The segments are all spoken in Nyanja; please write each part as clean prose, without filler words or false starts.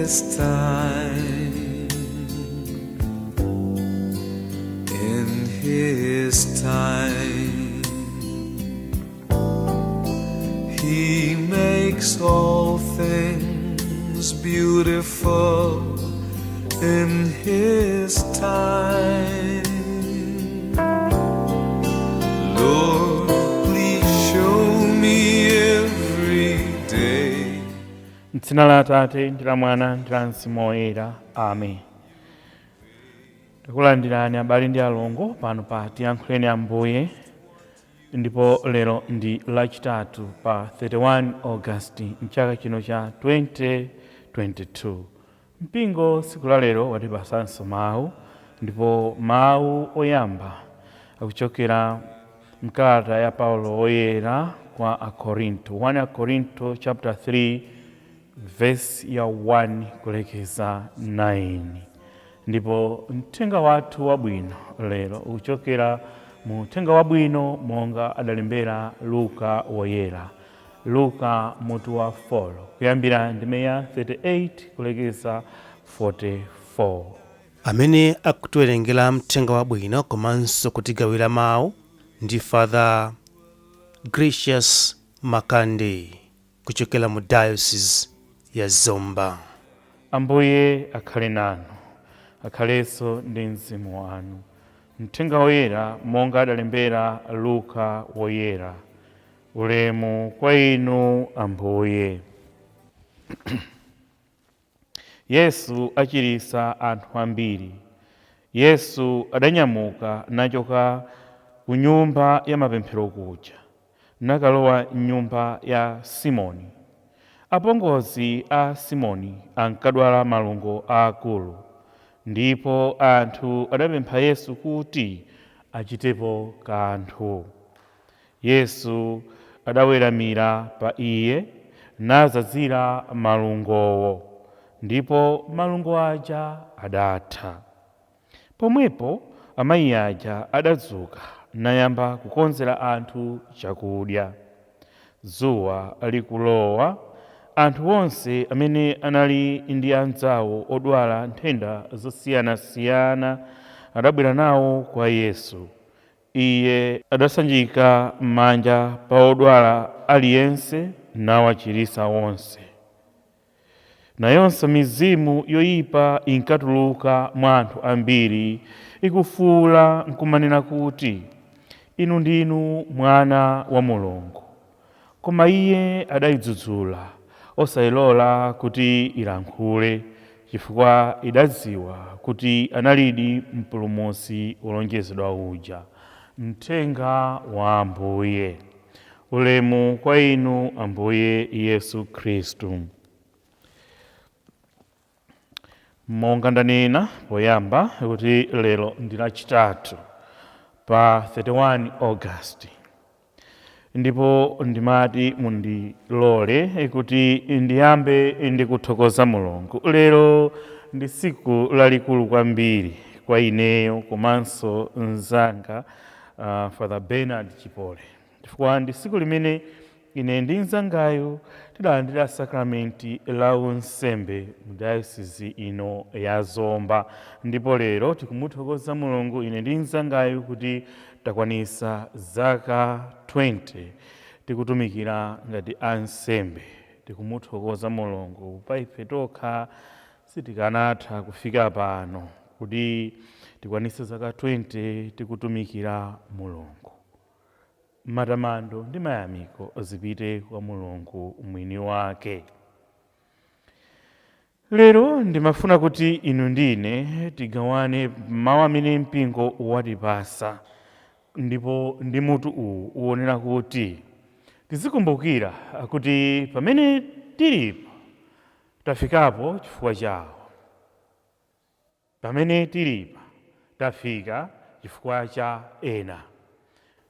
His time, in His time, He makes all things beautiful in His time. Lord, please show me every day. M'dzina la Atate ndi la Mwana ndi la Mzimu Woyera, amen. Tikulandirani, abale ndi alongo, pano pa Tiyankhuleni Ambuye. Ndipo lero ndi Lachitatu pa 31 August mchaka chino cha 2022. Mpingo tsiku la lero watipasanso mawu, ndipo mawu oyamba akuchokera mkalata ya Paulo Woyera kwa Akorinto, 1 Akorinto chapter 3, verse ya 1 kulekeza 9. Ndipo mthenga wathu wabwino lero ukuchokera mu Mthenga Wabwino monga adalembera Luka Woyera, Luka mutu wa 4, kuyambira ndime ya 38 kulekeza 44. Amene akutiwerengera mthenga wabwino komanso kutigawira mawu ndi Father Gracious Makande kuchokera mu Diocese ya Zomba. Ambuye akhale nanu. Akhalenso ndi mzimu wanu. Mthenga Woyera monga adalembera Luka Woyera. Ulemu kwa inu, Ambuye. Yesu achirisa anthu ambiri. Yesu adanyamuka nachoka ku nyumba ya mapemphero kuja, nakalowa mnyumba ya Simoni. Apongozi a Simoni ankadwala malungo aakulu, ndipo anthu adapempha Yesu kuti achitepo kanthu. Yesu adaweramira pa iye, nazazira malungowo, ndipo malungo aja adatha. Pomwepo amayi aja adadzuka nayamba kukonzera anthu chakudya. Dzuwa likulowa, anthu onse amene anali ndi anzawo odwala nthenda zosiyanasiyana adabwera nawo kwa Yesu. Iye adasanjika manja pa odwala aliyense nawachirisa onse. Nayonso mizimu yoyipa inkatuluka mwa anthu ambiri ikufuwula nkumanena kuti, "Inu ndinu Mwana wa Mulungu." Koma iye adayidzudzula, osayilola kuti ilankhule, chifukwa idadziwa kuti analidi Mpulumutsi wolonjezedwa uja. Mthenga wa Ambuye. Ulemu kwa inu, Ambuye Yesu Khristu. Monga ndanena poyamba kuti lero ndi Lachitatu pa 31 August, ndipo ndimati mundilole kuti ndiyambe ndikuthokoza Mulungu. Lero ndi tsiku lalikulu kwambiri kwa ineyo komanso mnzanga Father Bernard Chipole, chifukwa ndi tsiku limene ine ndi mnzangayo tidalandira sakramenti la unsembe mu dayosisi ino ya Zomba. Ndipo lero tikumuthokoza Mulungu, ine ndi mnzangayo, kuti takwanisa zaka 20 tikutumikira ngati ansembe. Tikumuthokoza Mulungu. Pa ife tokha sitikanatha kufika pano kuti tikwanise zaka 20 tikutumikira Mulungu. Matamando ndi mayamiko zipite kwa Mulungu mwini wake. Lero ndimafuna kuti inu ndine tigawane mawu amene mpingo watipasa, ndipo ndi mutu uwu uwonera kuti tizikumbukira kuti pamene tilipo tafikapo chifukwa chawo. Pamene tilipa tafika chifukwa cha ena,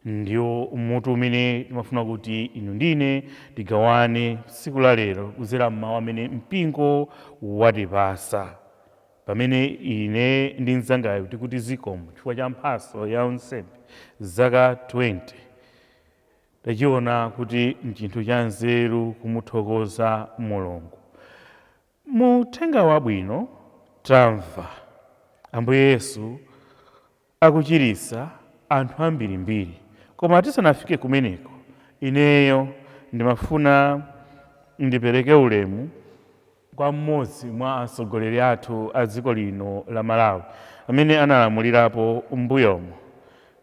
ndiwo mutu umene timafuna kuti inu ndine tigawane tsiku la lero kudzera mmawu amene mpingo watipasa, pamene ine ndi mnzangayo tikuti zikomo chifukwa cha mphatso ya unsembe zaka 20. Tachiona kuti nchinthu cha nzeru kumuthokoza Mulungu. Mu uthenga wabwino tamva Ambuye Yesu akuchiritsa anthu ambirimbiri, koma tisanafike kumeneko, ineyo ndimafuna ndipereke ulemu kwa mmodzi mwa atsogoleri athu a dziko lino la Malawi amene analamulirapo m'mbuyomo.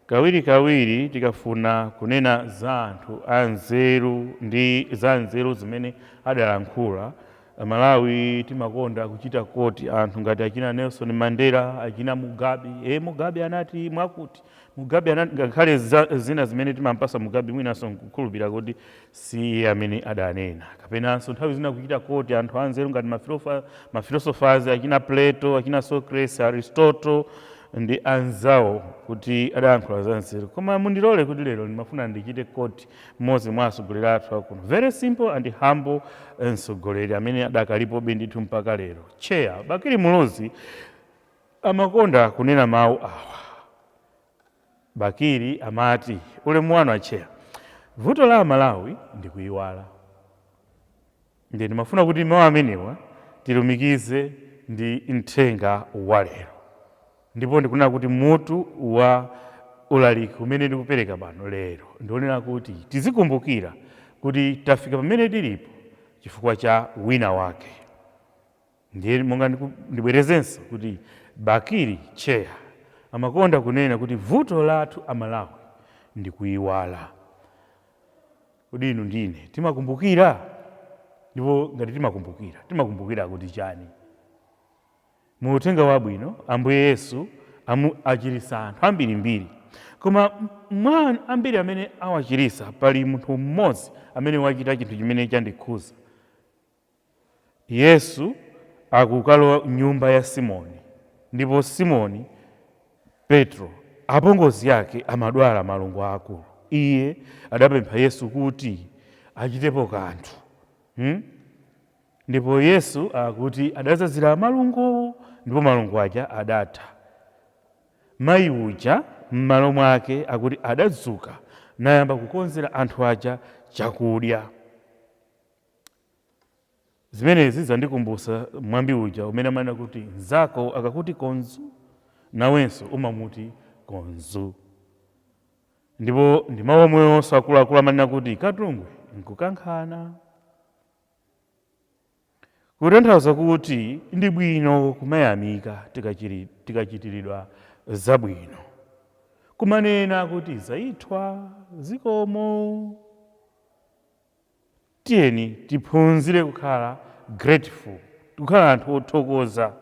Kawirikawiri tikafuna kunena za anthu anzeru ndi za nzeru zimene adalankhula, Malawi timakonda kuchita quote anthu ngati achina Nelson Mandela, achina Mugabe. Mugabe anati mwakuti, Mugabe anati, ngakhale zina zimene timampasa Mugabe mwinanso nkukhulupirira kuti si iye amene adanena. Kapenanso nthawi zina kuchita quote anthu anzeru ngati ma philosophers achina Plato, achina Socrates, Aristotle ndi anzawo kuti adayankhula za nzeru. Koma mundilole kuti lero ndimafuna ndichite quote mmodzi mwa atsogoleri athu akuno, very simple and humble mtsogoleri amene adakalipobe ndithu mpaka lero, Chair Bakili Muluzi. Amakonda kunena mawu awa. Bakili amati, "Ulemu wanu acheya, vuto la Amalawi ndi kuyiwala." Ndiye ndimafuna kuti mawu amenewa tilumikize ndi mthenga wa lero, ndipo ndikunena kuti mutu wa ulaliki umene ndikupereka pano lero ndionera kuti tizikumbukira kuti tafika pamene tilipo chifukwa cha wina wake. Ndiye monga ndibwerezenso kuti Bakili Chair amakonda kunena kuti vuto lathu Amalawi ndi kuyiwala. Kodi inu ndine timakumbukira? Ndipo ngati timakumbukira, timakumbukira kuti chani? Mu uthenga wabwino Ambuye Yesu achiritsa anthu ambirimbiri, koma mwa ambiri amene awachirisa pali munthu mmodzi amene wachita chinthu chimene chandikhuza. Yesu akukalowa nyumba ya Simoni, ndipo Simoni Petro, apongozi ake amadwala malungo akulu. Iye adapempha Yesu kuti achitepo kanthu, Ndipo Yesu akuti adazazira malungo, ndipo malungo aja adatha. Mayi uja m'malo mwake akuti adadzuka nayamba kukonzera anthu aja chakudya. Zimenezi zandikumbusa mwambi uja umene amanena kuti mnzako akakuti konzu, nawenso umamuti konzu. Ndipo ndi mawu omwewonso akuluakulu amanena kuti katungwe nkukankhana, kutanthauza kuti ndi bwino kumayamika tikachitiridwa zabwino, kumanena kuti zaithwa, zikomo. Tiyeni tiphunzire kukhala grateful, kukhala anthu othokoza.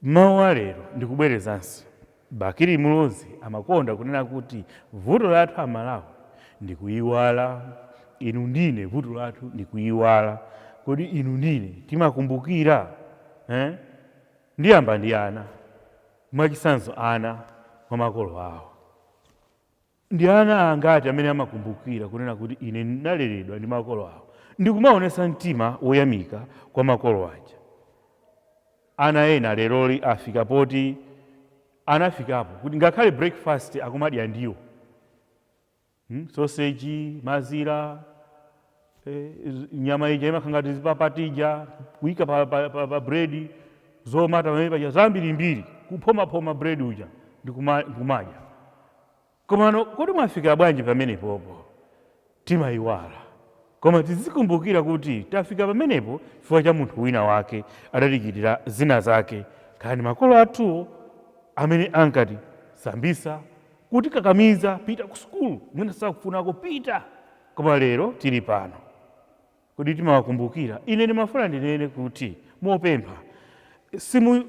Mawu a lero, ndikubwerezanso, Bakili Muluzi amakonda kunena kuti vuto lathu Amalawi ndi kuyiwala. Inu ndine, vuto lathu ndi kuyiwala. Kodi inu ndine timakumbukira, eh? Ndiyamba ndi ana. Mwachitsanzo, ana mwa makolo awo, ndi ana angati amene amakumbukira kunena kuti ine ndinaleredwa ndi makolo awo, ndikumaonesa mtima woyamika kwa makolo aja? Ana ena leroli afika poti anafikapo kuti ngakhale breakfast akumadya ndiwo, Sausage, mazira, nyama ija imakhala ngati zipapatija, kuyika pa bread, zomata pamene paja zambirimbiri, kuphomaphoma bread uja ndikumadya. Komano kodi mwafika bwanji pamenepopo? Timayiwala. Koma tizikumbukira kuti tafika pamenepo chifukwa cha munthu wina wake adatichitira zina zake, kani makolo athuwo amene ankati sambisa, kutikakamiza, pita ku sukulu, mwina sakufunako pita, koma lero tili pano. Kodi timawakumbukira? Ine ndimafuna ndinene kuti mopempha,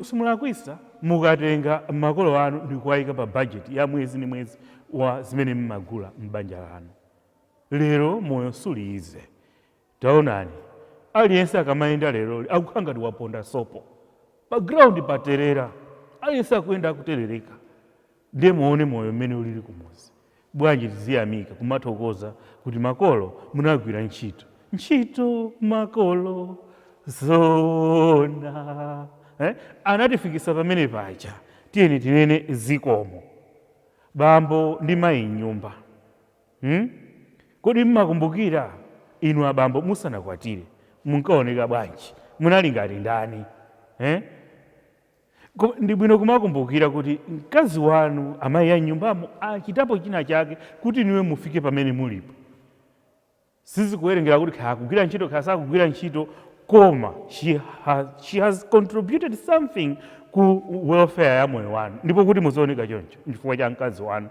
simulakwisa mukatenga makolo anu ndikuwayika pa bajeti ya mwezi ndi mwezi wa zimene mmagula m'banja lanu. Lero moyo suliize. Taonani, aliyense akamayenda lero akukhala ngati waponda sopo pa ground, paterera, aliyense akuyenda akuterereka. Ndiye muone moyo mmene ulili kumuzi. Bwanji tiziyamika, kumathokoza kuti makolo munagwira ntchito, ntchito makolo zona, eh? Anatifikisa pamene paja. Tiyeni tinene zikomo. Bambo ndi mayi mnyumba, Kodi mmakumbukira inu abambo musanakwatire munkaoneka bwanji? Munali ngati ndani, eh? Ndi bwino kumakumbukira kuti mkazi wanu, amayi a nyumbamo, achitapo china chake kuti niwe mufike pamene mulipo. Sizikuwerengera kuti kaya akugwira ntchito, kaya sakugwira ntchito, koma she has contributed something ku welfare ya moyo wanu. Ndipo kuti muzioneka choncho chifukwa cha mkazi wanu.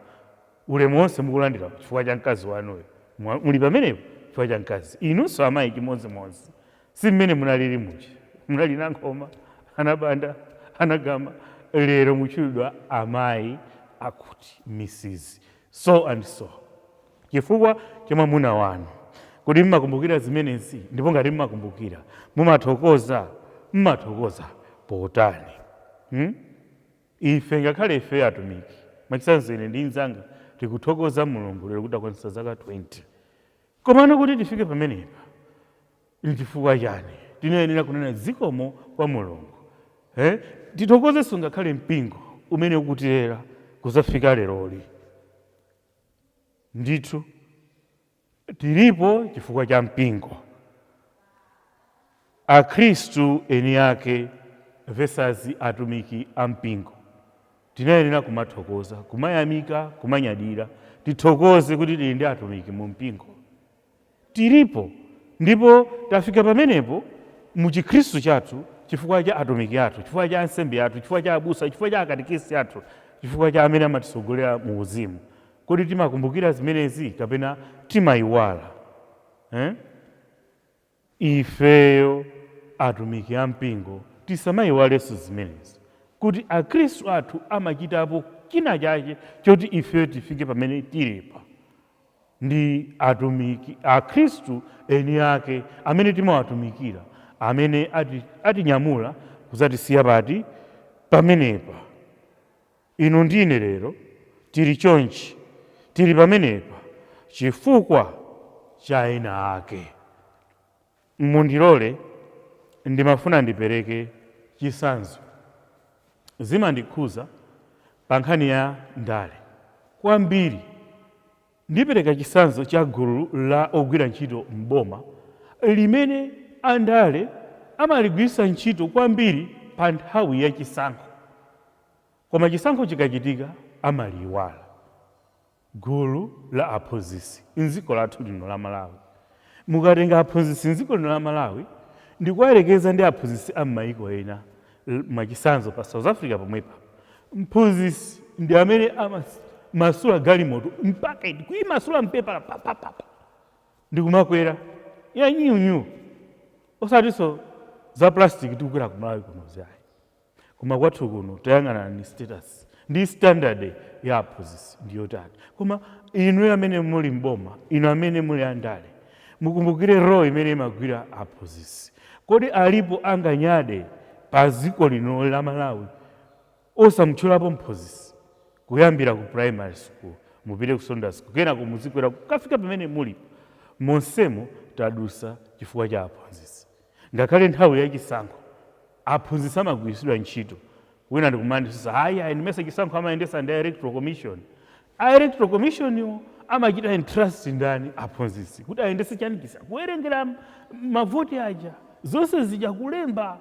Ulemu wonse mukulandira chifukwa cha mkazi wanuyo. Muli pamenepo chifukwa cha mkazi. Inunso amayi chimodzimodzi, si mmene munalili muchi, munali nankhoma, anabanda, anagama. Lero mutchulidwa amayi akuti Mrs so and so chifukwa cha mwamuna wanu. Kodi mmakumbukira zimenezi? Ndipo ngati mmakumbukira, mumathokoza? Mmathokoza potani, Ife, ngakhale ife atumiki, mwachitsanzo ine ndi mnzanga, tikuthokoza Mulungu lero kuti akwanitsa zaka 20. Komano kuti tifike pamenepa nchifukwa chani? Tinayenera kunena zikomo kwa Mulungu, eh? Tithokozenso ngakhale mpingo umene ukutilera kuzafika leroli. Ndithu tilipo chifukwa cha mpingo. Akhristu eni ake versus atumiki a mpingo, tinayenera kumathokoza, kumayamika, kumanyadira. Tithokoze kuti tili ndi atumiki mu mpingo. Tilipo ndipo tafika pamenepo mu Chikhristu chathu chifukwa cha atumiki athu, chifukwa cha ansembe athu, chifukwa cha abusa, chifukwa cha akatekesi athu, chifukwa cha amene amatisogolera mu uzimu. Kodi timakumbukira zimenezi kapena timayiwala, eh? Ifeyo atumiki a mpingo tisamayiwalenso zimenezi, kuti akhristu athu amachitapo china chake choti ifeyo tifike pamene tilipa. Ndi atumiki, akhristu eni ake amene timawatumikira, amene atinyamula kuzatisiya pati pamenepa. Inu ndine lero tili chonchi, tili pamenepa chifukwa cha ena ake. Mundilole, ndimafuna ndipereke chitsanzo. Zimandikhuza pa nkhani ya ndale kwambiri. Ndipereka chitsanzo cha gulu la ogwira ntchito m'boma limene andale amaligwiritsa ntchito kwambiri pa nthawi ya chisankho, koma chisankho chikachitika amaliyiwala. Gulu la aphunzitsi mdziko lathu lino la Malawi. Mukatenga aphunzitsi mdziko lino la Malawi ndikuwayerekeza ndi aphunzitsi a m'mayiko ena, mwachitsanzo pa South Africa pomwepa, mphunzitsi ndi amene amasula galimoto mpaketi, kuyimasula mpepala papapapa ndikumakwera ya nyunyu, osatinso za plastic tikukwera ku Malawi kuno zayi. Koma kwathu kuno tayang'ana ni status ndi standard ya aphunzitsi ndiyotani? Koma inu amene muli mboma, inu amene muli andale, mukumbukire role imene imagwira aphunzitsi. Kodi alipo anganyade pa dziko lino la Malawi osamutchulapo mphunzitsi? Kuyambira ku primary school, mupite ku secondary school, kenako muzikwera kukafika pamene mulipo, monsemo tadusa chifukwa cha aphunzitsi. Ngakhale nthawi yachisankho aphunzitsi amagwiritsidwa ntchito. Wina ndikumandisusa, hayi ayi, ndimese chisankho amayendesa ndi Electoral Commission. A Electoral Commission iwo amachita entrust ndani? Aphunzitsi, kuti ayendese chani? Chisankho, kuwerengera mavoti aja, zonse zija kulemba,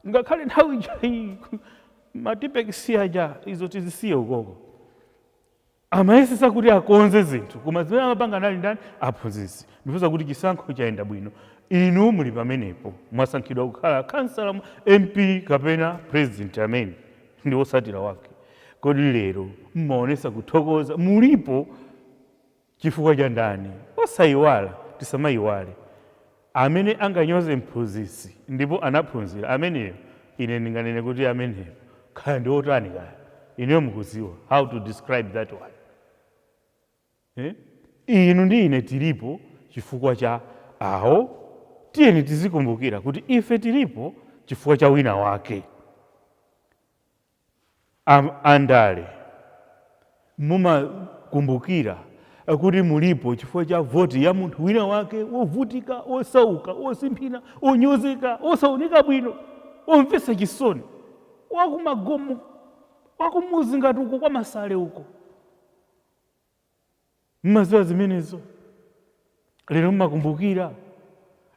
ngakhale nthawi ija matipekisi aja, izo tizisiye ukoko, amayesesa kuti akonze zinthu. Koma zimene amapanga nali ndani? Aphunzitsi. Ndifunsa kuti chisankho chayenda bwino, inu muli pamenepo, mwasankhidwa kukhala kansala, MP kapena president amene ndi wosatira wake, kodi lero mmaonesa kuthokoza mulipo chifukwa cha ndani? Osayiwala, tisamayiwale. Amene anganyoze mphunzitsi ndipo anaphunzira, ameneyo ine ndinganene kuti ameneyo kaya ndi otani kaya, ineyo mukuziwa how to describe that one, eh? Inu ndi ine tilipo chifukwa cha awo. Tiyeni tizikumbukira kuti ife tilipo chifukwa cha wina wake. Andale, mumakumbukira kuti mulipo chifukwa cha voti ya munthu wina wake wovutika, wosauka, wosimphina, wonyozeka, wosaoneka bwino, womvetsa chisoni, wakumagomo, wakumuzi ngati uko kwa Masale uko. Mmaziwa zimenezo? Lero mmakumbukira?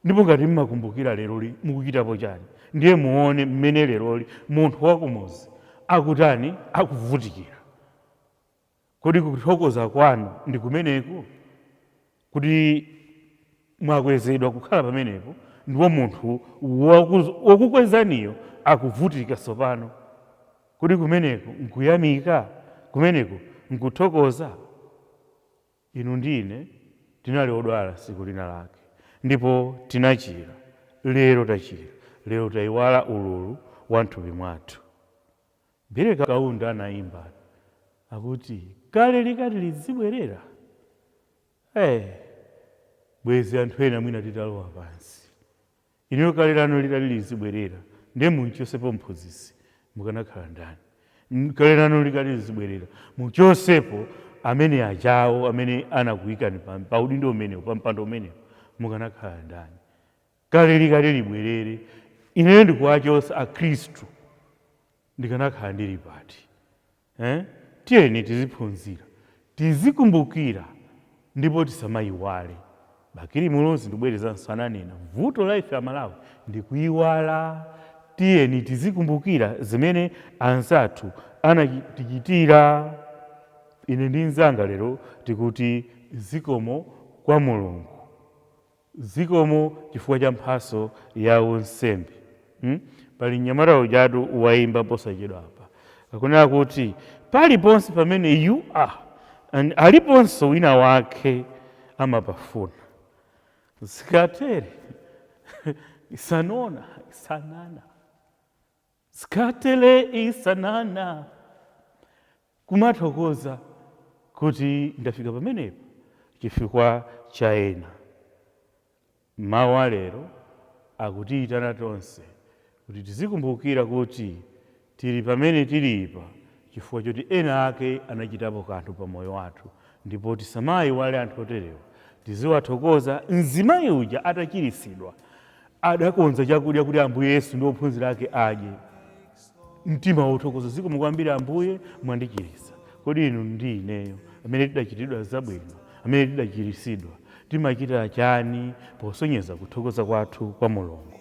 Ndipo ngati mmakumbukira leroli, mukuchitapo chani? Ndiye muone mmene leroli munthu wakumuzi akutani, akuvutikira. Kodi kuthokoza kwanu ndi kumeneku, kuti mwakwezedwa kukhala pamenepo, ndipo munthu wokukwezaniyo akuvutika tsopano? Kodi kumeneku nkuyamika? Kumeneku nkuthokoza? Inu ndine tinali odwala tsiku lina lake ndipo tinachira. Lero tachira, lero tayiwala ululu wa mthupi mwathu. Billy Kaunda anayimba akuti kale likati lizibwerera, bwezi anthu ena mwina titalowa pansi. Inuyo kale lanu litali lizibwerera, ndiye munchosepo mphunzitsi, mukanakhala ndani? Kale lanu likati lizibwerera, muchosepo amene ajawo amene anakuyikani pa udindo umenewo, pa mpando umenewo, mukanakhala ndani? Kale likati libwerere, ineyo ndikuwachosa akhristu, ndikanakhala ndili pati, eh? Tiyeni tiziphunzira, tizikumbukira ndipo tisamayiwale. Bakili Muluzi, ndibwerezanso, ananena vuto la ife Amalawi ndikuyiwala. Tiyeni tizikumbukira zimene anzathu anatichitira. Ine ndi mnzanga lero tikuti zikomo kwa Mulungu, zikomo chifukwa cha mphaso ya unsembe, Pali mnyamata ujatu wayimba posachedwa apa, akunena kuti paliponse pamene you are and aliponso wina wake amapafuna. Zikatere isanona isanana, zikatele isanana, kumathokoza kuti ndafika pamenepo chifukwa cha ena. Mawu alero akutiyitana tonse kuti tizikumbukira kuti tili pamene tilipa chifukwa choti ena ake anachitapo kanthu pa moyo wathu, ndipo tisamayiwale anthu oterewa, tiziwathokoza. Mzimayi uja atachiritsidwa adakonza chakudya kuti Ambuye Yesu ndi ophunzira ake adye. Mtima wothokoza, zikomo kwambiri Ambuye, mwandichiritsa. Kodi inu ndi ineyo amene tidachitidwa zabwino, amene tidachiritsidwa, timachita chani posonyeza kuthokoza kwathu kwa Mulungu?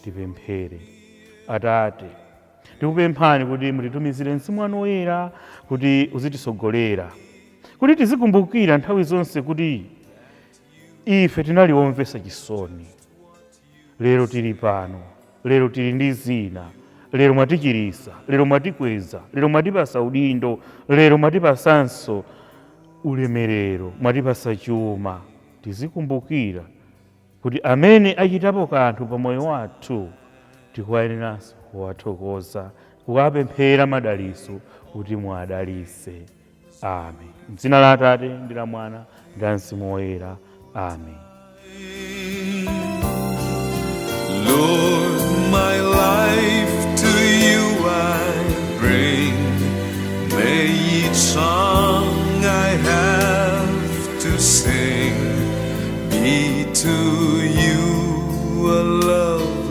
Tipemphere. Atate, tikupemphani kuti mutitumizire Mzimu wanu Woyera kuti uzitisogolera, kuti tizikumbukira nthawi zonse kuti ife tinali omvetsa chisoni, lero tili pano, lero tili ndi zina, lero mwatichirisa, lero mwatikweza, lero mwatipasa udindo, lero mwatipasanso ulemerero, mwatipasa chuma. Tizikumbukira kuti amene achitapo kanthu pa moyo wathu tikuwayeneranso kuwathokoza, kuwapemphera madalitso kuti mwadalitse. Amen. Mdzina la Atate ndi la Mwana ndi la Mzimu Woyera. Amen. Lord, my life to you I bring. May each song I have to sing be to you a love